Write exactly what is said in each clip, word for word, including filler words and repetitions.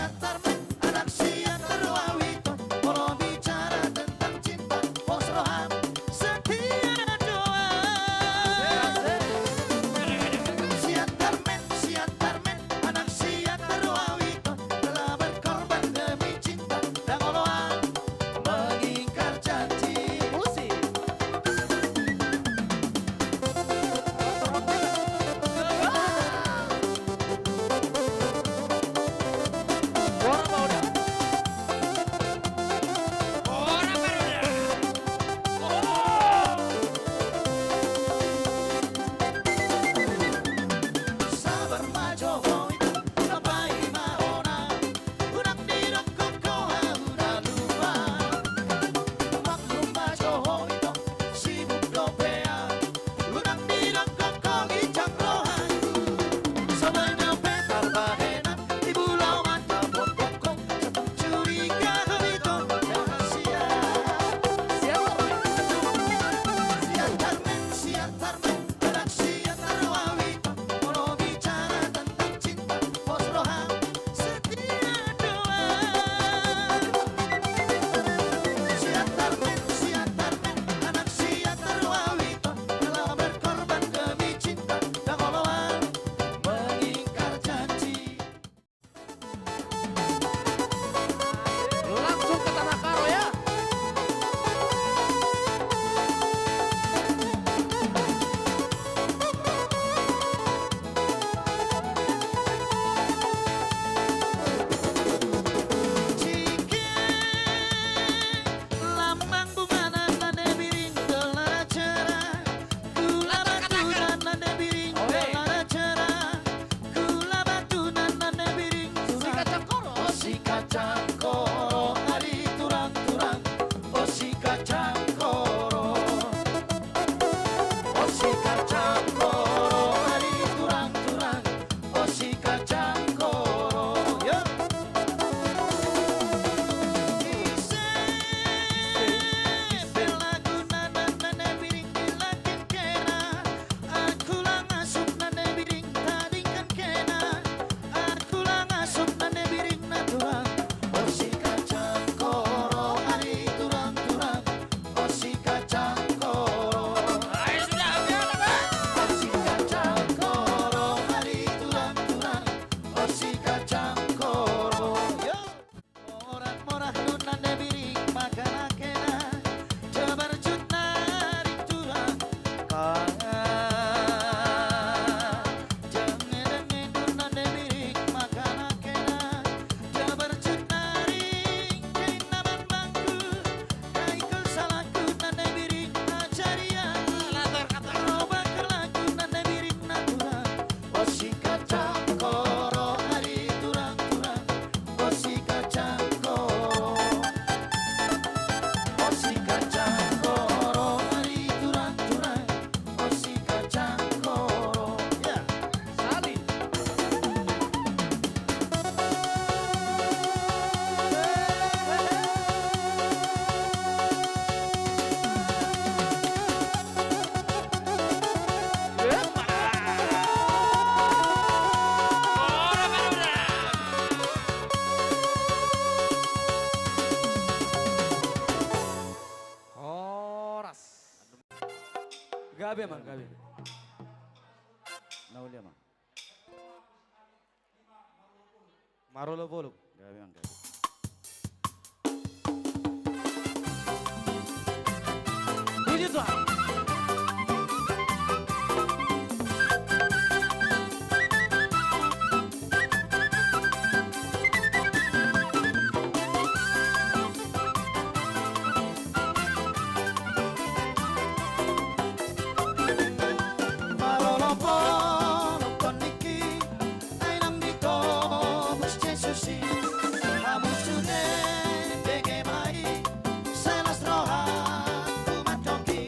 Siantar men, anak Siantar Roha Witon, molo bicara tentang cinta, pos roham setia dohot. Siantar men, Siantar men, anak Siantar Roha Witon, rela berkorban demi cinta, ndang oloan mengingkar janji. Musik. Sabar ma jo ho, ito, na paima hona. Unang didok ho, hau na lupa. Maklum ma jo ho, ito, sibuk dope au. Unang didok ho, ginjang rohangku. Songon dope tarbahenan di Pulau Mantap, pondok ho, jantung curiga ho, ito, rahasia. Siantar men, Siantar men, Siantar men, anak Siantar Roha Witon, molo bicara tentang cinta, pos roham setia dohot. Siantar men, Siantar men, anak Siantar Roha Witon, rela berkorban demi cinta, ndang oloan mengingkar janji. Langsung ke Tanah Karo, ya. Jingking, lambang bungana na nebiring dolar acara. Gula batu na nebiring dolar acara. Gula batu na nebiring. Osi kacang koro. Osi kacang koro, ari turang-turang. Osi kacang koro. Osi kacang koro, ari turang-turang. Osi kacang koro. Yo. Ise, ise, belagu na nebiring di langit kena. Aku lang asup na nebiring tadingkan kena. Aku lang asup na nebiring na turang. Osi kacang koro, ari turang-turang. Osi kacang koro. Ayo, sudah, biar apa? Osi kacang koro, ari turang-turang. Osi kacang koro. Yo. Morak-morak nunna nebiring makana kena, jabar jut naring turang. Kanga. Jange-dange nunna nebiring makana kena, jabar jut naring kena manbangku. Kaikol salangku na nebiring ajarian. Roba kerlangku na nebiring na turang. Osi kacang koro, ari turang-turang. Osi kacang koro. Osi kacang koro, ari turang-turang. Osi kacang koro. Ya. Sali. Horas. Gabe, Amang, gabe. Na uli, Amang. Marolop-olop. Gabe, Amang, gabe. Puji Tuhan. Marolop-olop ningki, ai naung ditobus Jesus i. Hamu sude dengke ma i, sai las rohangku mandok i.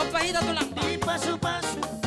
Pahita tulang. Di pasu-pasu.